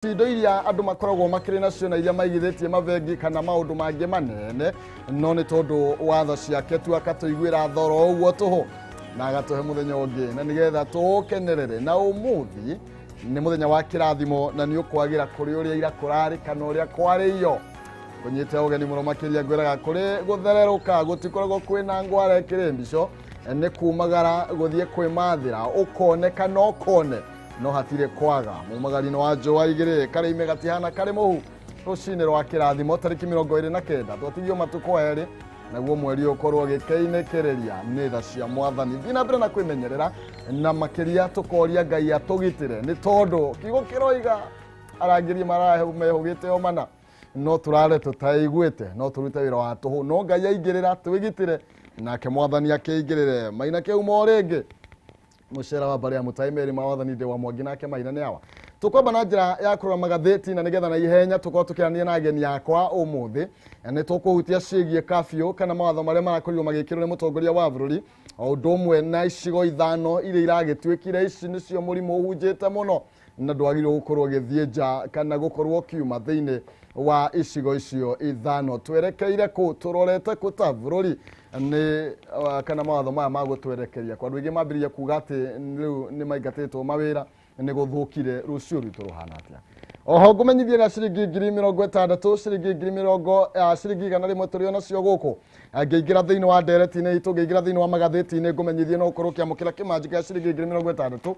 Indo iria andũ makoragwo makĩrĩ nacio na iria maigithĩtie mabengi kana maũndũ mangĩ manene, no nĩ tondũ wa tha ciake tu akatũiguĩra thoro ũguo tũhũ na agatũhe mũthenya ũngĩ na nĩgetha tũũkenerere. Na ũmũthĩ nĩ mũthenya wa kĩrathimo na nĩ ũkwagĩra kũrĩ ũrĩa ira kũrarĩ kana ũrĩa kwarĩio. Kũnyite ũgeni mũno makĩria, ngwĩraga kũrĩ gũthererũka gũtikoragwo kwĩna ngwara ĩkĩrĩ mbico, nĩ kumagara gũthiĩ kwĩmathĩra ũkone kana ũkone no hatirĩ kwaga. Mumagari-inĩ wa njũa igĩrĩ karĩ ime gatihana karĩ mũhu rũcinĩ rwa kĩrathimo tarĩki 29, twatigio matukũ 2 naguo mweri ũkorwo gĩkeinĩkĩrĩria. Nĩ tha cia Mwathani. Thiĩ na mbere na kwĩmenyerera na makĩria tũkoria Ngai atũgitĩre, nĩ tondũ kiugo kĩroiga arangĩri mehũgĩte o mana, no tũrare tũtaiguĩte, no tũrute wĩra wa tũhũ, no Ngai aingĩrĩra twĩgitĩre, nake Mwathani akĩingĩrĩre. Maina kĩumo o rĩngĩ mũcera wa mbarĩ ya mũtai merĩ ma wathani ndĩ wa Mwangi nake Maina nĩ awa. Tũkwamba na njĩra ya kũrora magathĩti na nĩgetha na ihenya tũkorwo tũkĩaranĩria na ageni akwa ũmũthĩ. Nĩ tũkũhutia ciĩgiĩ kafyu kana mawatho marĩa marakorirwo magĩkĩrwo nĩ mũtongoria wa bũrũri, o ũndũ ũmwe na icigo 5 iria iragĩtuĩkire ici nĩcio mũrimũ ũhunjĩte mũno na ndwagĩrĩirwo gũkorwo ũgĩthiĩ nja kana gũkorwo ũkiuma thĩinĩ wa icigo icio 5. Twerekeire kũ? Tũrorete kũ ta bũrũri? Nĩ kana mawatho maya ma gũtwerekeria kwa andũ aingĩ mambĩrĩria kuga atĩ rĩu nĩ maingatĩtwo mawĩra, nĩ gũthũkire, rũciũ rwitũ rũhana atĩa? Oho ngũmenyithie na ciringi 60,000, ciringi ngiri mĩrongo, ciringi 100 tũrĩ onacio gũkũ. Ngĩingĩra thĩinĩ wa ndereti-inĩ itũ, ngĩingĩra thĩinĩ wa magathĩti-inĩ, ngũmenyithie no ũkorwo ũkĩamũkĩra kĩmanjĩka gĩa ciringi 60,000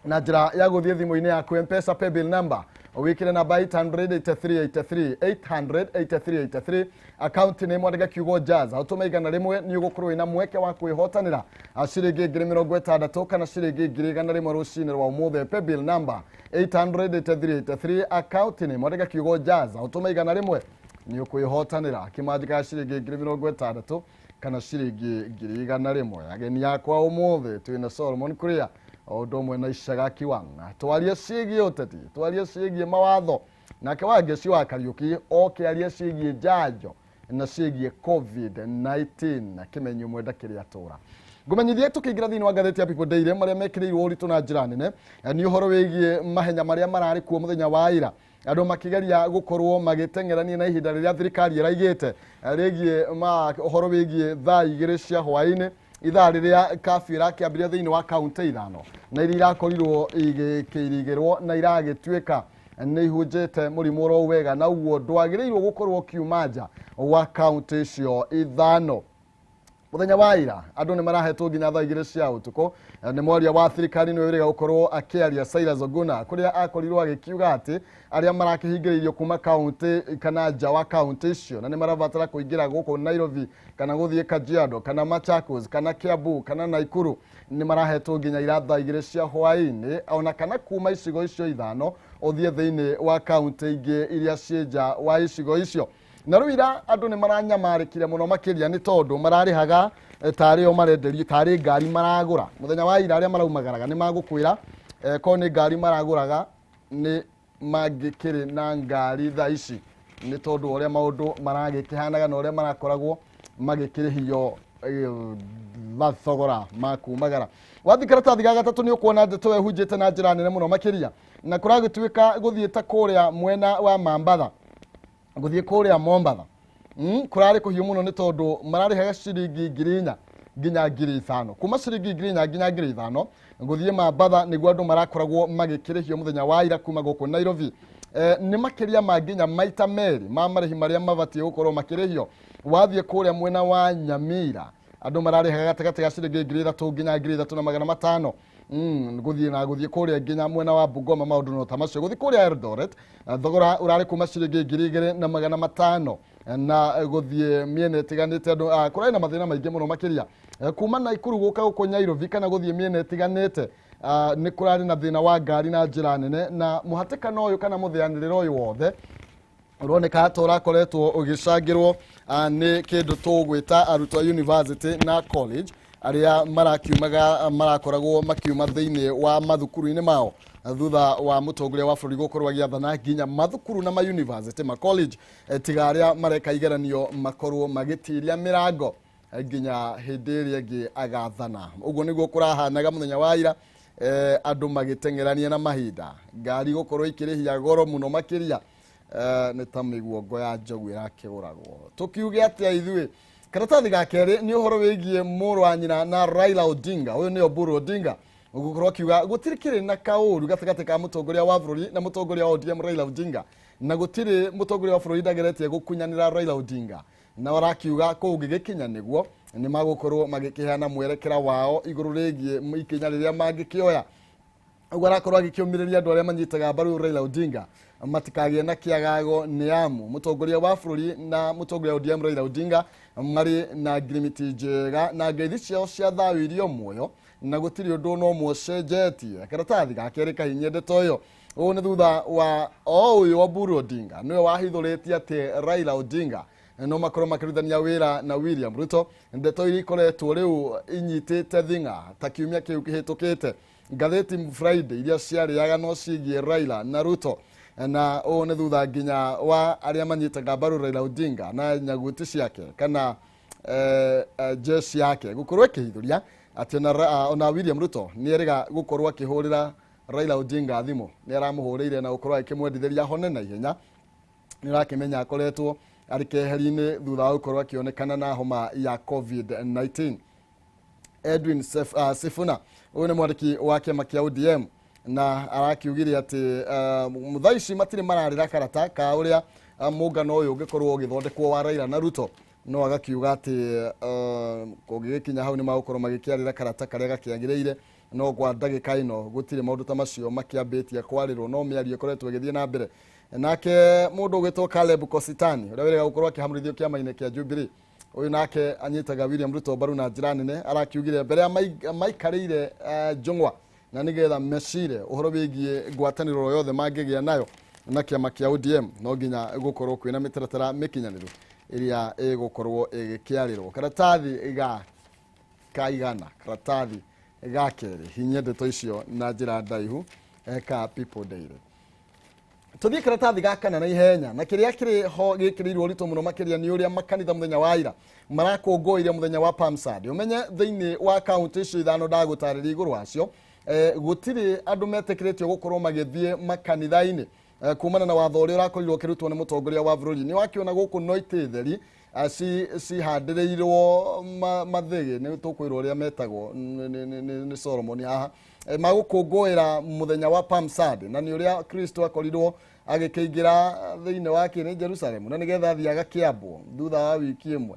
na njĩra ya gũthiĩ thimũ-inĩ yaku M-Pesa paybill number, wĩkĩre namba 88383, 88383, account nĩ mwandĩke kiugo Jazz, ũtũme 100, nĩ ũgũkorwo wĩna mweke wa kwĩhotanĩra ciringi 60,000 kana ciringi 100,000 rũcinĩ rwa ũmũthĩ. Paybill number 88383, account nĩ mwandĩke kiugo Jazz, ũtũme 100, nĩ ũkwĩhotanĩra kĩmanjĩka gĩa ciringi 60,000 kana ciringi 100,000. Ageni akwa ũmũthĩ twĩna Solomon Kuria o ũndũ ũmwe na Icaga Kiwang'a, twarie ciĩgiĩ ũteti, twarie ciĩgiĩ mawatho, nake Wangeci wa Kariũki oke arie ciĩgiĩ njanjo na ciĩgiĩ COVID-19. Kĩmenyi ũmwe ndakĩrĩ atũra. Ngũmenyithie tũkĩingĩra thĩinĩ wa ngathĩti ya People Daily, marĩa mekĩrĩirwo ũritũ na njĩra nene nĩ ũhoro wĩgiĩ mahenya marĩa mararĩ kuo mũthenya wa ira, andũ makĩgeria gũkorwo magĩteng'erania na ihinda rĩrĩa thirikari ĩraigĩte rĩgiĩ ma ũhoro wĩgiĩ thaa 2 cia hwaĩ-inĩ, ithaa rĩrĩa kafyu ĩrakĩambĩrĩria thĩinĩ wa kaunti 5 na iria irakorirwo igĩkĩirigĩrwo na iragĩtuĩka nĩ ihunjĩte mũrimũ oro wega, na ũguo ndwagĩrĩirwo gũkorwo ũkiuma nja wa kaunti icio 5. Mũthenya wa ira andũ nĩ marahetwo nginya thaa 2 cia ũtukũ. Nĩ mwaria wa thirikari nĩwe wĩrĩga gũkorwo akĩaria, Cyrus Oguna, kũrĩa akorirwo agĩkiuga atĩ arĩa marakĩhingĩrĩirio kuma kaunti kana nja wa kaunti icio na nĩ marabatara kũingĩra gũkũ Nairobi kana gũthiĩ Kajiado kana Machakos kana Kiambu kana Naikuru, nĩ marahetwo nginya ira thaa 2 cia hwaĩ-inĩ, ona kana kuma icigo icio 5 ũthiĩ thĩinĩ wa kaunti ingĩ iria ciĩ nja wa icigo icio. Na rĩu ira andũ nĩ maranyamarĩkire mũno makĩria, nĩ tondũ mararĩhaga tarĩ o marenderio, tarĩ ngari maragũra. Mũthenya wa ira arĩa maraumagaraga nĩ magũkwĩra korwo nĩ ngari maragũraga nĩ mangĩkĩrĩ na ngari thaa ici, nĩ tondũ ũrĩa maũndũ maragĩkĩhanaga na ũrĩa marakoragwo magĩkĩrĩhio mathogora ma kumagara. Wathiĩ karatathi ga gatatũ nĩ ũkuona ndeto ĩyo ĩhunjĩte na njĩra nene mũno makĩria, na kũragĩtuĩka gũthiĩ ta kũrĩa mwena wa Mambatha, gũthiĩ kũrĩa Mombatha, kũrarĩ kũhiũ mũno, nĩ tondũ mararĩhaga ciringi 4,000 nginya 5,000, kuma ciringi 4,000 nginya 5,000 gũthiĩ Mambatha nĩguo andũ marakoragwo magĩkĩrĩhio mũthenya wa ira kuma gũkũ Nairobi. Nĩ makĩria ma nginya maita merĩ ma marĩhi marĩa mabatiĩ gũkorwo makĩrĩhio. Wathiĩ kũrĩa mwena wa Nyamira andũ mararĩhaga gatagatĩ ga ciringi 3,000 nginya 3,500 gũthiĩ na gũthiĩ kũrĩa nginya mwena wa Bungoma, maũndũ no ta macio. Gũthiĩ kũrĩa Eldoret thogora ũrarĩ kuma ciringi 2,500 na gũthiĩ mĩena ĩtiganĩte. Andũ kũrarĩ na mathĩna maingĩ mũno makĩria. Kuma Naikuru gũka gũkũ Nairobi kana gũthiĩ mĩena ĩtiganĩte, nĩ kũrarĩ na thĩna wa ngari na njĩra nene, na mũhatĩkano ũyũ kana mũthĩanĩrĩro ũyũ wothe ũroneka ta ũrakoretwo ũgĩcangĩrwo nĩ kĩndũ tũgwĩta arutwo a university na college arĩa marakiumaga, marakoragwo makiuma thĩinĩ wa mathukuru-inĩ mao thutha wa mũtongoria wa bũrũri gũkorwo agĩathana nginya mathukuru na ma university, ma college, tiga arĩa mareka igeranio, makorwo magĩtiria mĩrango nginya hĩndĩ ĩrĩa ĩngĩ agathana. Ũguo nĩguo kũrahanaga mũthenya wa ira. Andũ magĩteng'erania na mahinda, ngari gũkorwo ikĩrĩhia goro mũno makĩria, nĩ ta mĩguongo ya njogu ĩrakĩgũragwo. Tũkiuge atĩa ithuĩ? Karatathi ga kerĩ nĩ ũhoro wĩgiĩ mũrũ wa nyina na Raila Odinga, ũyũ nĩ Oburu Odinga, gũkorwo akiuga gũtirĩ kĩrĩ na kaũru gatagatĩ ka mũtongoria wa bũrũri na mũtongoria wa ODM Raila Odinga, na gũtirĩ mũtongoria wa bũrũri ndageretie gũkunyanĩra Raila Odinga, na arakiuga kũngĩgĩkinya nĩguo nĩ magũkorwo magĩkĩheana mwerekera wao igũrũ rĩgiĩ ikinya rĩrĩa mangĩkĩoya. Ũguo arakorwo agĩkĩũmĩrĩria andũ arĩa manyitaga mbaru Raila Odinga matikagĩe na kĩagago, nĩ amu mũtongoria wa bũrũri na mũtongoria wa ODM Raila Odinga marĩ na ngirimiti njega na ngeithi ciao cia thayũ irio muoyo, na gũtirĩ ũndũ no ũmwe ũcenjetie. Karatathi ga kerĩ kahinyie ndeto ĩyo. Ũũ nĩ thutha wa o ũyũ Oburu Odinga nĩwe wahithũrĩtie atĩ Raila Odinga no makorwo makĩrutithania wĩra na William Ruto, ndeto iria ikoretwo rĩu inyitĩte thing'a ta kiumia kĩu kĩhĩtũkĩte. Ngathĩti Friday iria ciarĩaga no ciĩgiĩ Raila na Ruto, na ũũ nĩ thutha nginya wa arĩa manyitaga mbaru Raila Odinga na nyaguti ciake kana jeshi yake gũkorwo ĩkĩhithũria atĩ ona William Ruto nĩ erĩga gũkorwo akĩhũrĩra Raila Odinga thimũ, nĩ aramũhũrĩire na gũkorwo akĩmwendithĩria hone na ihenya. Nĩ ũrakĩmenya akoretwo arĩ keheri-inĩ thutha wa gũkorwo akĩonekana na homa ya COVID-19. Edwin Sifuna, ũyũ nĩ mwandĩki wa kĩama kĩa ODM, na arakiugire atĩ thaa ici matirĩ mararĩra karata ka ũrĩa mũngano ũyũ ũngĩkorwo ũgĩthondekwo wa Raila na Ruto, no agakiuga atĩ kũngĩgĩkinya hau nĩ magũkorwo magĩkĩarĩra karata karĩa gakĩagĩrĩire, no kwa ndagĩka ĩno gũtirĩ maũndũ ta macio makĩambĩtie kwarĩrwo, no mĩario ĩkoretwo ĩgĩthiĩ na mbere. Nake mũndũ ũgwĩtwo Caleb Kositani, ũrĩa wĩrĩga gũkorwo akĩhamũrithio kĩama-inĩ kĩa Jubilee, ũyũ nake anyitaga William Ruto mbaru na njĩra nene, arakiugire mbere ya maikarĩire njũng'wa na nĩgetha mecire ũhoro wĩgiĩ ngwatanĩro yothe mangĩgĩa nayo na kĩama kĩa ODM, no nginya gũkorwo kwĩna mĩtaratara mĩkinyanĩru ĩrĩa ĩgũkorwo ĩgĩkĩarĩrwo. Karatathi ga kaigana, karatathi ga kerĩ, hinyia ndeto icio na njĩra ndaihu, ka People Daily. Tũthiĩ karatathi ga kana na ihenya, na kĩrĩa kĩrĩ ho gĩkĩrĩirwo ũritũ mũno makĩria nĩ ũrĩa makanitha mũthenya wa ira marakũngũĩire mũthenya wa Palm Sunday. Ũmenye thĩinĩ wa kaunti icio ithano ndagũtarĩria igũrũ wacio, gũtirĩ andũ metĩkĩrĩtio gũkorwo magĩthiĩ makanitha-inĩ, kumana na watho ũrĩa ũrakorirwo ũkĩrutwo nĩ mũtongoria wa bũrũri. Nĩ wakĩona gũkũ no itĩ theri cihandĩrĩirwo mathĩgĩ, nĩ tũkwĩrwo ũrĩa metagwo nĩ Solomon haha, magũkũngũĩra mũthenya wa Palm Sunday, na nĩ ũrĩa Kristo akorirwo agĩkĩingĩra thĩinĩ wa kĩrĩ Jerusalem na nĩgetha athiĩ agakĩambwo thutha wa wiki ĩmwe.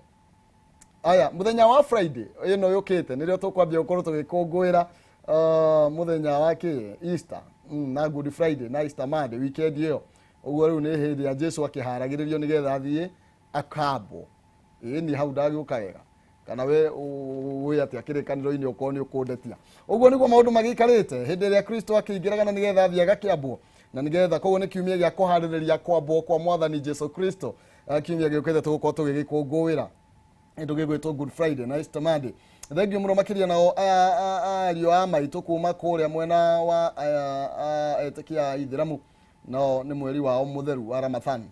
Aya, mũthenya wa Friday ĩno yũkĩte nĩrĩo tũkwambia gũkorwo tũgĩkũngũĩra mũthenya wa kĩ Easter, na Good Friday na Easter Monday, weekend ĩyo. Ũguo rĩu nĩ hĩndĩ ya Jesu akĩharagĩrĩrio nĩgetha athiĩ akambwo. Ĩĩ ni hau ndagĩũka wega kana we wĩ atĩa kĩrĩkanĩro-inĩ ũkorwo nĩ ũkũndetia. Ũguo nĩguo maũndũ magĩikarĩte hĩndĩ ĩrĩa Kristo akĩingĩraga na nĩgetha athiĩ agakĩambwo, na nĩgetha koguo nĩ kiumia gĩa kũharĩrĩria kwambwo kwa mwathani Jesu Kristo. Kiumia gĩũkĩte tũgũkorwo tũgĩgĩkũngũĩra kĩndũ gĩgwĩtwo Good Friday na Easter Monday. Thengiũ mũno makĩria nao ariũ a maitũ kuma kũrĩa mwena wa etĩkia a Ithĩramu, nao nĩ mweri wao mũtheru wa Ramadhan.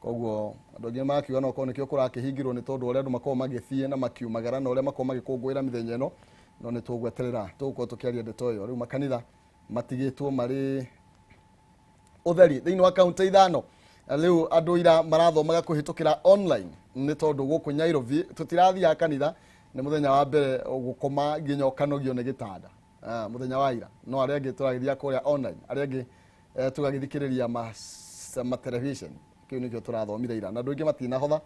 Koguo andũ aingĩ makiuga no korwo nĩkĩo kũrakĩhingirwo nĩ tondũ ũrĩa andũ makoragwo magĩthiĩ na makiumagara na ũrĩa makoragwo magĩkũngũĩra mĩthenya ĩno, no nĩ tũgweterera tũgũkorwo tũkĩaria ndeto ĩyo. Rĩu makanitha matigĩtwo marĩ ũtheri thĩinĩ wa kaunti ithano. Rĩu andũ ira marathomaga kũhĩtũkĩra online nĩ tondũ gũkũ Nairobi tũtirathiaga kanitha, nĩ mũthenya wa mbere gũkoma nginya ũkanogio nĩ gĩtanda, mũthenya wa ira, no arĩa angĩ tũragĩthiaga kũrĩa online, arĩa angĩ tũgagĩthikĩrĩria ma television. Kĩu nĩkĩo tũrathomire ira na andũ aingĩ matinahotha,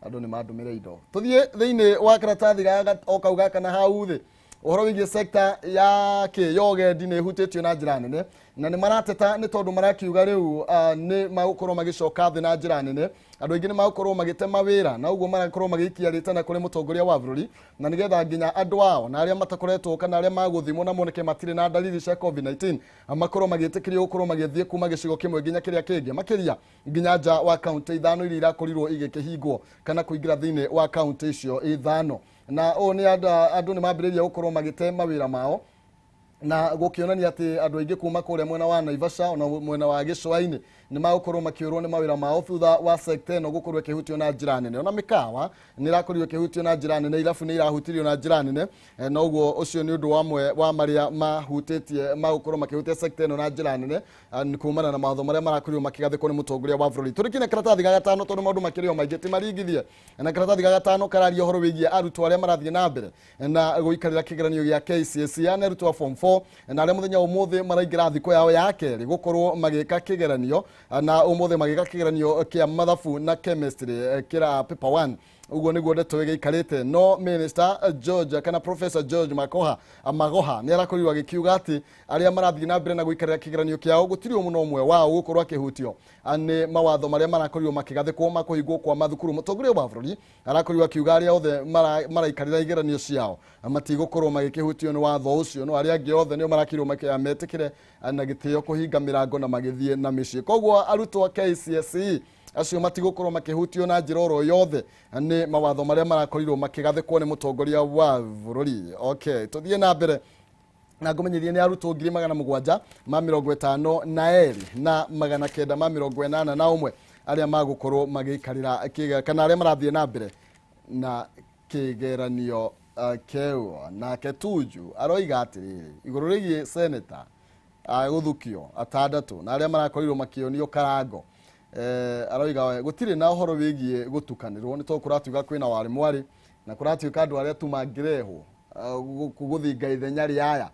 andũ nĩ mandũmĩre indo. Tũthiĩ thĩinĩ wa karatathi o kau gaka na hau thĩ, ũhoro wĩgiĩ sector ya kĩ ya ũgendi nĩ ĩhutĩtio na njĩra nene, na nĩ marateta nĩ tondũ marakiuga rĩu nĩ magũkorwo magĩcoka thĩ na njĩra nene. Andũ aingĩ nĩ magũkorwo magĩtema wĩra, na ũguo marakorwo magĩikia rĩtana kũrĩ mũtongoria wa bũrũri, na nĩgetha nginya andũ ao na arĩa matakoretwo kana arĩa magũthimwo na moneke matirĩ na dalili cia COVID-19 makorwo magĩtĩkĩrio gũkorwo magĩthiĩ kuma gĩcigo kĩmwe nginya kĩrĩa kĩngĩ, makĩria nginya nja wa kaunti ithano iria irakorirwo igĩkĩhingwo kana kũingĩra thĩinĩ wa kaunti icio ithano. Na ũũ nĩ andũ nĩ mambĩrĩria gũkorwo magĩte mawĩra mao, na gũkĩonania atĩ andũ aingĩ kuma kũrĩa mwena wa Naivasha ona mwena wa Gĩcũa-inĩ Nĩ magũkorwo makĩũrwo nĩ mawĩra mao thutha wa sekta ĩno gũkorwo ĩkĩhutio na njĩra nene. Ona mĩkawa nĩ ĩrakorirwo ĩkĩhutio na njĩra nene, irabu nĩ irahutirio na njĩra nene. Na ũguo ũcio nĩ ũndũ wamwe wa marĩa mahutĩtie magũkorwo makĩhutia sekta ĩno na njĩra nene, kumana na mawatho marĩa marakorirwo makĩgathĩkwo nĩ mũtongoria wa bũrũri. Tũrĩkie na karatathi ga gatano, tondũ maũndũ makĩrĩ o maingĩ, ti maringithie. Na karatathi ga gatano kararia ũhoro wĩgiĩ arutwo arĩa marathiĩ na mbere na gũikarĩra kĩgeranio gĩa KCSE, yani arutwo a form 4, na arĩa mũthenya wa ũmũthĩ maraingĩra thikũ yao ya kerĩ gũkorwo magĩka kĩgeranio, na ũmũthĩ magĩka kĩgeranio kĩa mathabu na chemistry, kĩra paper 1. Ũguo nĩguo ndeto ĩgĩikarĩte. No Minister George kana Professor George Makoha Magoha nĩ arakorirwo agĩkiuga atĩ arĩa marathiĩ na mbere na gũikarĩra kĩgeranio kĩao gũtirĩ mũno ũmwe wao gũkorwo akĩhutio nĩ mawatho marĩa marakorirwo makĩgathĩkwo ma kũhingwo kwa mathukuru. Mũtongoria wa bũrũri arakorirwo akiuga arĩa othe maraikarĩra igeranio ciao matigũkorwo magĩkĩhutio nĩ watho ũcio, no arĩa angĩ othe nĩo marakĩrwo metĩkĩre na gĩtĩo kũhinga mĩrango na magĩthiĩ na mĩciĩ. Koguo arutwo a KCSE acio matigũkorwo makĩhutio na njĩra oro yothe nĩ mawatho marĩa marakorirwo makĩgathĩkwo nĩ mũtongoria wa bũrũri. Okay, tũthiĩ na mbere na ngũmenyithie nĩ arutwo 752,981 arĩa magũkorwo magĩikarĩra kana arĩa marathiĩ na mbere na kĩgeranio kĩu. Nake Tuju aroiga atĩrĩrĩ igũrũ rĩgiĩ seneta gũthukio atandatũ na arĩa marakorirwo makĩonio karango. Aroiga gũtirĩ na ũhoro wĩgiĩ gũtukanĩrwo, nĩ tondũ kũratuĩka kwĩna warĩ mwarĩ na kũratuĩka andũ arĩa tu mangĩrehwo gũthinga ithenya rĩa aya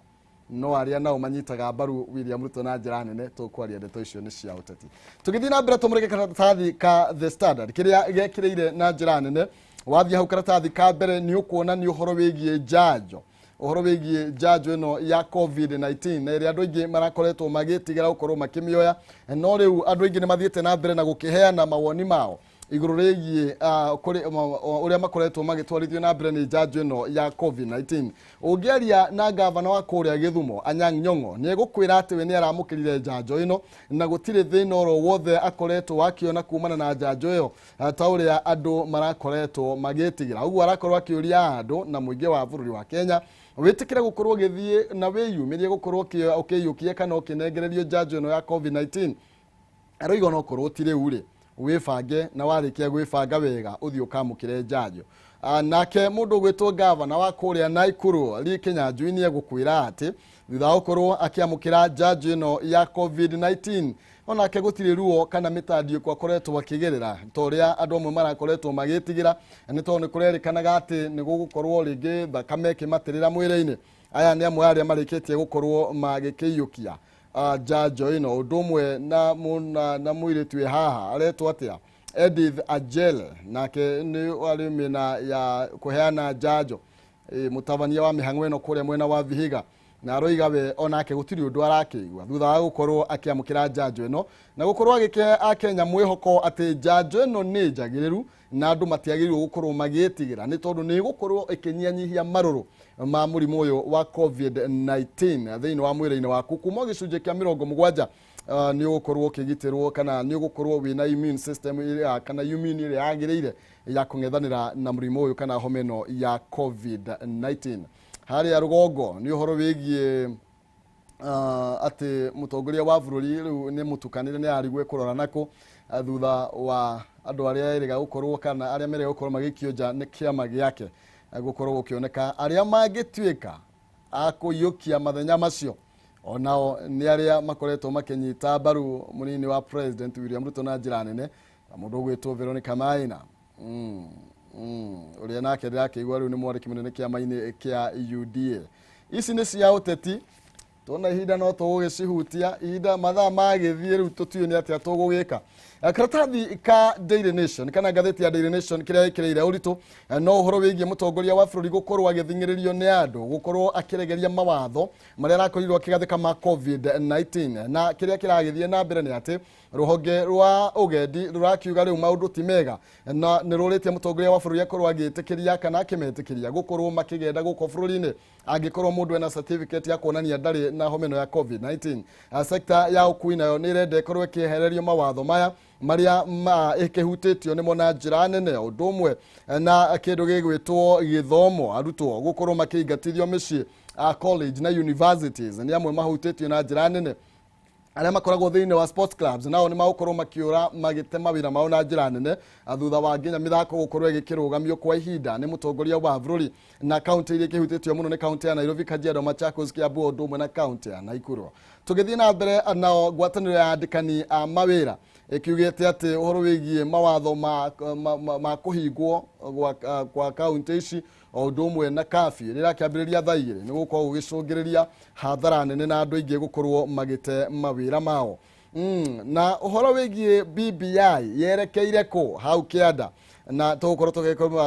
no arĩa nao manyitaga mbaru William Ruto na njĩra nene. Tũkwaria ndeto icio nĩ cia ũteti. Tũgĩthiĩ na mbere, tũmũrĩke karatathi ka The Standard kĩrĩa gekĩrĩire na njĩra nene. Wathiĩ hau karatathi ka mbere nĩ ũkuona nĩ ũhoro wĩgiĩ njanjo, ũhoro wĩgiĩ njanjo ĩno ya COVID-19 na ĩrĩa andũ aingĩ marakoretwo magĩtigĩra gũkorwo makĩmĩoya, no rĩu andũ aingĩ nĩ mathiĩte na mbere na gũkĩheana mawoni mao igũrũ rĩgiĩ ũrĩa makoretwo magĩtwarithio na mbere nĩ njanjo ĩno ya COVID-19. Ũngĩaria na gavana wa kũrĩa Gĩthumo Anyang' Nyong'o, nĩ egũkwĩra atĩ we nĩ aramũkĩrire njanjo ĩno na gũtirĩ thĩna oro wothe akoretwo akĩona kumana na njanjo ĩyo, ta ũrĩa andũ marakoretwo magĩtigĩra. Ũguo arakorwo akĩũria andũ na mũingĩ wa bũrũri wa Kenya wĩtĩkĩre gũkorwo ũgĩthiĩ na wĩyumĩrie gũkorwo ũkĩiyũkia kana ũkĩnengererio njanjo ĩno ya COVID-19. Aroiga onokorwo ti rĩu rĩ, wĩbange, na warĩkia gwĩbanga wega ũthiĩ ũkamũkĩre njanjo. Nake mũndũ ũgwĩtwo gavana wa kũrĩa Naikuru Lee Kinyanjui nĩ egũkwĩra atĩ thutha wa gũkorwo akĩamũkĩra njanjo ĩno ya COVID-19, onake gũtirĩ ruo kana mĩtandiũko akoretwo akĩgerera ta ũrĩa andũ amwe marakoretwo magĩtigĩra, nĩ tondũ nĩ kũrerĩkanaga atĩ nĩ gũgũkorwo rĩngĩ thakame ĩkĩmatĩrĩra mwĩrĩ-inĩ. Aya nĩ amwe arĩa marĩkĩtie gũkorwo magĩkĩiyũkia njanjo ĩno, ũndũ ũmwe na mũirĩtu wĩ haha aretwo atĩa, Edith Ajele, nake nĩ arĩ mĩena ya kũheana njanjo, mũtabania wa mĩhang'o ĩno kũrĩa mwena wa Vihiga, na aroiga we onake gũtirĩ ũndũ arakĩigua thutha wa gũkorwo akĩamũkĩra njanjo ĩno na gũkorwo agĩkĩhe Akenya mwĩhoko atĩ njanjo ĩno nĩ njagĩrĩru na andũ matiagĩrĩirwo gũkorwo magĩtigĩra, nĩ tondũ nĩ ĩgũkorwo ĩkĩnyihanyihia marũrũ ma mũrimũ ũyũ wa COVID-19 thĩinĩ wa mwĩrĩ-inĩ waku kuma gĩcunjĩ kĩa 70. Nĩ ũgũkorwo ũkĩgitĩrwo kana nĩ ũgũkorwo wĩna immune system ĩrĩa kana immune ĩrĩa yagĩrĩire ya kũng'ethanĩra na mũrimũ ũyũ kana homa ĩno ya COVID-19. Harĩa rũgongo nĩ ũhoro wĩgiĩ atĩ mũtongoria wa bũrũri rĩu nĩ mũtukanĩre, nĩ arigwo kũrora nakũ, thutha wa andũ arĩa erĩga gũkorwo kana arĩa merĩga gũkorwo magĩikio nja nĩ kĩama gĩake, gũkorwo gũkĩoneka arĩa mangĩtuĩka a kũiyũkia mathenya macio onao nĩ arĩa makoretwo makĩnyita mbaru mũnini wa President William Ruto na njĩra nene, na mũndũ ũgwĩtwo Veronica Maina, ũrĩa nake ndĩrakĩigua rĩu nĩ mwandĩki mũnene kĩama-inĩ kĩa UDA. Ici nĩ cia ũteti, tuona ihinda no tũgũgĩcihutia, ihinda mathaa magĩthiĩ rĩu tũtiũĩ nĩ atĩa tũgũgĩka. Karatathi ka Daily Nation kana ngathĩti ya Daily Nation kĩrĩa ĩkĩrĩire ũritũ, no ũhoro wĩgiĩ mũtongoria wa bũrũri gũkorwo agĩthing'ĩrĩrio nĩ andũ gũkorwo akĩregeria mawatho marĩa arakorirwo akĩgathĩka ma COVID-19, na kĩrĩa kĩragĩthiĩ na mbere nĩ atĩ rũhonge rwa ũgendi rũrakiuga rĩu maũndũ ti mega na nĩ rũrĩtie mũtongoria wa bũrũri akorwo agĩtĩkĩria kana akĩmetĩkĩria gũkorwo makĩgenda gũkũ bũrũri-inĩ angĩkorwo mũndũ ena certificate ya kuonania ndarĩ na homa ĩno ya COVID-19. Sekta ya ũkui nayo nĩ ĩrenda ĩkorwo ĩkĩehererio mawatho maya marĩa ma ĩkĩhutĩtio nĩmo na njĩra nene, ũndũ ũmwe na kĩndũ gĩgwĩtwo gĩthomo, arutwo gũkorwo makĩingatithio mĩciĩ, college na universities nĩ amwe mahutĩtio na njĩra nene. Arĩa makoragwo thĩinĩ wa sports clubs nao nĩ magũkorwo makĩũra magĩte mawĩra mao na njĩra nene thutha wa nginya mĩthako gũkorwo ĩgĩkĩrũgamio kwa ihinda nĩ mũtongoria wa bũrũri. Na kaunti iria ikĩhutĩtio mũno nĩ kaunti ya Nairobi, Kajiado, Machakos, Kiambu o ũndũ ũmwe na kaunti ya Nakuru. Tũgĩthiĩ na mbere, nao ngwatanĩro ya andĩkani a mawĩra ĩkiugĩte atĩ ũhoro wĩgiĩ mawatho ma kũhingwo kwa kaunti ici o ũndũ ũmwe na curfew ĩrĩa ĩrakĩambĩrĩria thaa 2 nĩ gũkorwo gũgĩcũngĩrĩria hathara nene na andũ aingĩ gũkorwo magĩte mawĩra mao. Na ũhoro wĩgiĩ BBI yerekeire kũ hau kĩanda, na tũgũkorwo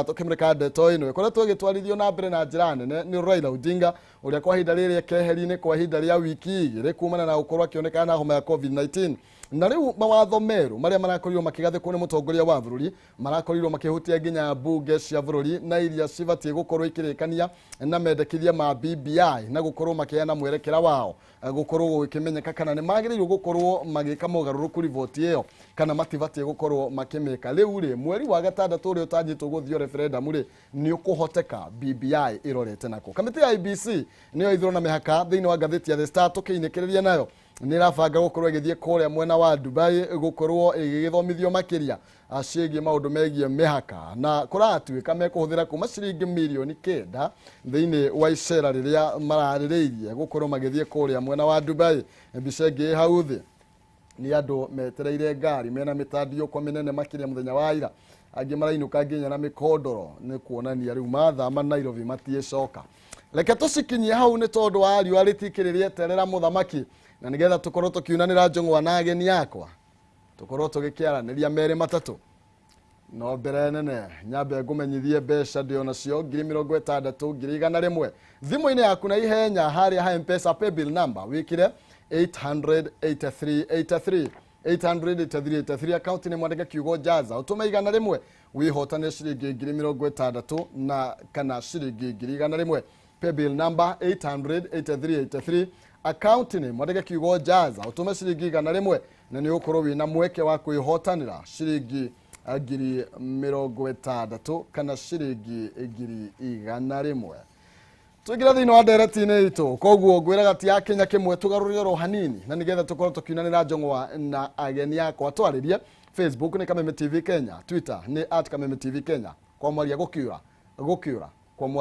tũkĩmũrĩka ndeto ĩno ĩkoretwo ĩgĩtwarithio na mbere na njĩra nene nĩ Raila Odinga, ũrĩa kwa ihinda rĩrĩ keheri-inĩ kwa ihinda rĩa wiki 2 kumana na gũkorwo akĩonekana na homa ya COVID-19. Na rĩu mawatho merũ marĩa marakorirwo makĩgathĩkwo nĩ mũtongoria wa bũrũri marakorirwo makĩhutia nginya mbunge cia bũrũri na iria cibatiĩ gũkorwo ikĩrĩkania na mendekithia ma BBI na gũkorwo makĩheana mwerekera wao, gũkorwo gũgĩkĩmenyeka kana nĩ magĩrĩirwo gũkorwo magĩka mogarũrũku riboti ĩyo kana matibatiĩ gũkorwo makĩmĩka. Rĩu rĩ, mweri wa gatandatũ ũrĩa ũtanyĩtwo gũthio referendum rĩ, nĩ ũkũhoteka BBI ĩrorete nako. Kamĩtĩ ya IEBC nĩyo ithurano na mĩhaka thĩinĩ wa ngathĩti ya The Star tũkĩinĩkĩrĩria nayo nĩ ĩrabanga gũkorwo ĩgĩthiĩ kũrĩa mwena wa Dubai gũkorwo ĩgĩgĩthomithio makĩria ciĩgiĩ maũndũ megiĩ mĩhaka, na kũratuĩka mekũhũthĩra kuma ciringi mirioni 9 thĩinĩ wa icera rĩrĩa mararĩrĩirie gũkorwo magĩthiĩ kũrĩa mwena wa Dubai. Mbica ĩngĩ ĩ hau thĩ nĩ andũ metereire ngari mena mĩtandiũko mĩnene makĩria mũthenya wa ira, angĩ marainũka nginya na mĩkondoro, nĩ kuonania rĩu mathama Nairobi matiĩcoka. Reke tũcikinyie hau nĩ tondũ wa riũa rĩtikĩrĩ rĩeterera mũthamaki, na nĩgetha tũkorwo tũkiunanĩra njũng'wa na ageni akwa tũkorwo tũgĩkĩaranĩria merĩ matatũ. No mbere nene nyambe ngũmenyithie mbeca ndĩ nacio 60,000, 100,000 thimũ-inĩ yaku na ihenya harĩa ha M-Pesa paybill number wĩkĩre 88383, 88383, akaunti nĩ mwandĩke kiugo jaza, ũtũme 100 wĩhotane ciringi 60,000 na kana ciringi 100,000. Paybill number 88383, akaunti nĩ mwandĩke kiugo jaza, ũtũme ciringi 100 na nĩ ũgũkorwo wĩna mweke wa kwĩhotanĩra ciringi 60,000 kana ciringi 100,000. Tũingĩre thĩinĩ wa ndereti-inĩ itũ, koguo ngwĩraga ti ya Kenya kĩmwe tũgarũrĩre oro hanini na nĩgetha tũkorwo tũkiunanĩra njũng'wa na ageni akwa twarĩrie. Facebook nĩ Kameme TV Kenya, Twitter nĩ @KamemeTV Kenya. Kwa mwaria gũkiura gũkiura kwa mwaria.